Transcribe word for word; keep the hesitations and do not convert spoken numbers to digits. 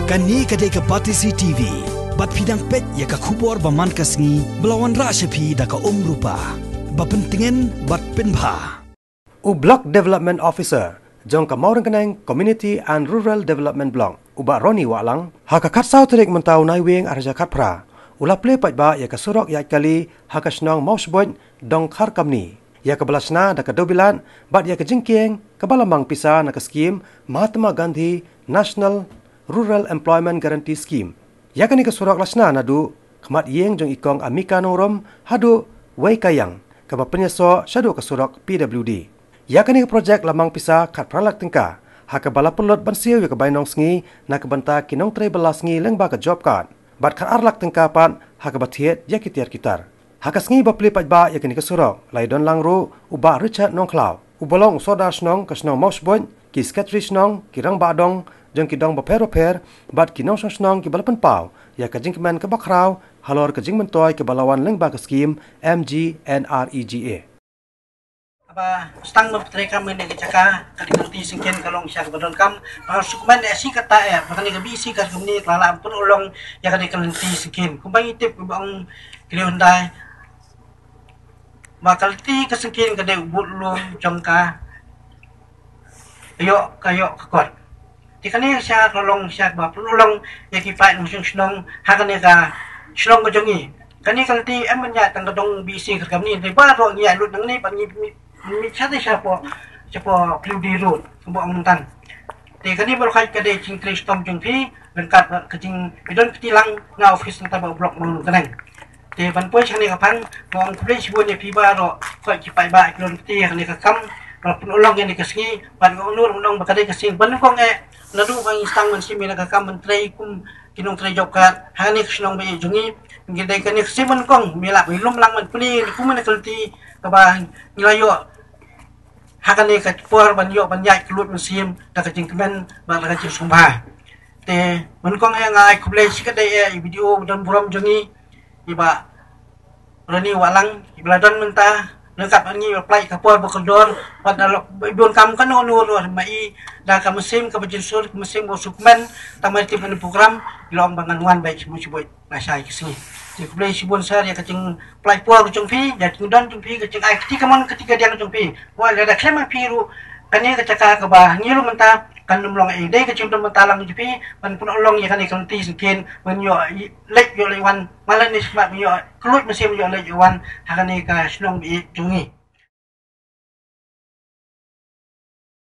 Kane ka dei ka Batesi T V. Bad phi dang peit ïa ka khubor ba man ka sngi ba la wanrah sha phi da ka Umrupa. Ba pyntngen bad pynbha. U Block Development Officer jong ka Mawryngkneng Community and Rural Development Block, u Bah Ronnie Wahlang, ha ka khatsaw tarik mynta u Naiwieng arhajar khatphra, u la plie paidbah ïa ka surok ïaid kali ha ka shnong Mawshbuit, Dong Kharkamni, ïa kaba la shna da ka dewbilat bad ïa ka jingkieng kaba la mang pisa na ka skim Mahatma Gandhi National Rural Employment Guarantee Scheme. Ïa kane ka surok la shna naduh khmat ïing jong i Kong Amika Nongrum haduh Wei Kayang, kaba pynïasoh shaduh ka surok P W D. Ïa kane ka projek la mang pisa khatphra lak tyngka, ha kaba la pynlut ban siew ïa ka bainong sngi na ka bynta ki nongtrei bylla sngi lyngba ka job card, bad khatar lak tyngka pat ha kaba thied ïa ki tiar ki tar. Ha ka sngi ba plie paidbah ïa kane ka surok, la ïadon lang ruh u Bah Richard Nongkhlaw, uba long u sordar shnong ka shnong Mawshbuit, ki sekretari shnong, ki rangbah dong jong ki dong bapher bapher, bad ki nongshong shnong kiba la pynpaw ïa ka jingkmen kaba khraw halor ka jingmyntoi kaba la wan lyngba ka skim M G N R E G A. Haba sdang ban pyntrei kam ha kane ka jaka, ka dei ka lynti syngkien ka long sha kaba donkam. Ba shu kmen ïa shi katta ïa, ba kane ka B C ka kumne ka la lah ban pynurlong ïa kane ka lynti syngkien. Kumba ngi tip ba ong ki Hyundai, ba ka lynti ka syngkien ka dei u bud lum jong ka ïoh, ka ïoh ka kot. Te kane sha ka long sha ba pynurlong ïa ki paid nongshong shnong ha kane ka shnong ka jong ngi. Kane ka lynti em ban ïaid tang ka dong B C ka kam ni, te baroh ngi ïaid lut nangne bad ngi mih, mih sha te shapoh, shapoh Pli Road, kumba ong mynta. Te kane baroh ka dei jingtrei shitom jong phi ryngkat bad ka jingpyndonkti lang na office nangta ba block Mawryngkneng. Te ban poi sha kane ka phang, nga ong khublei shibun ïa phi baroh, ko ki paidbah ki lynti ha kane ka kam ba pynurlong ïa kane ka sngi, bad nga ong nur ong ba ka dei ka sngi ba nyngkong eh naduh ba ngi sdang ban shim ïa kane ka kam ban trei kum ki nongtrei job card ha kane ka shnong ba ïeit jong ngi. Ngi dei kane ka sngi ba nyngkong, me lah ba ngi lum lang ban plie kum kane ka lynti kaba ngi la ïoh ha kane ka por ban ïoh ban ïaid kylluid mynsiem da ka jingkmen bad da ka jingsngewbha. Te ba nyngkong eh nga ai khublei shikaddei ïa i B D O ba don burom jong ngi, i Bah Ronnie Wahlang, iba la don mynta ryngkat bad ngi, iba la pynlait ka por ba kordor, bad da lok ba i bun kam kano kano ruh ma i, da ka mynsiem kaba jynsur, ka mynsiem ba suk kmen, tang ma i tip ïa kane ka program, i la ong ba ngan wan ba ïeit shibun shibun lashai ka sngi. Te khublei shibun sir ïa ka jingpynlait por ka jong phi, ïa ka jingdon jong phi, ka jingai kti kamon kti kadiang jong phi. Wat lada khlem ma phi ruh, kane ka jaka kaba ngi ruh mynta kan ym long ei, dei ka jingdon mynta lang jong phi ban pynurlong ïa kane ka lynti syngkien ban ïoh leit ïoh leit wan, man la ne smat ban ïoh kylluid mynsiem ïoh leit ïoh wan ha kane ka shnong ba ïeit jong ngi.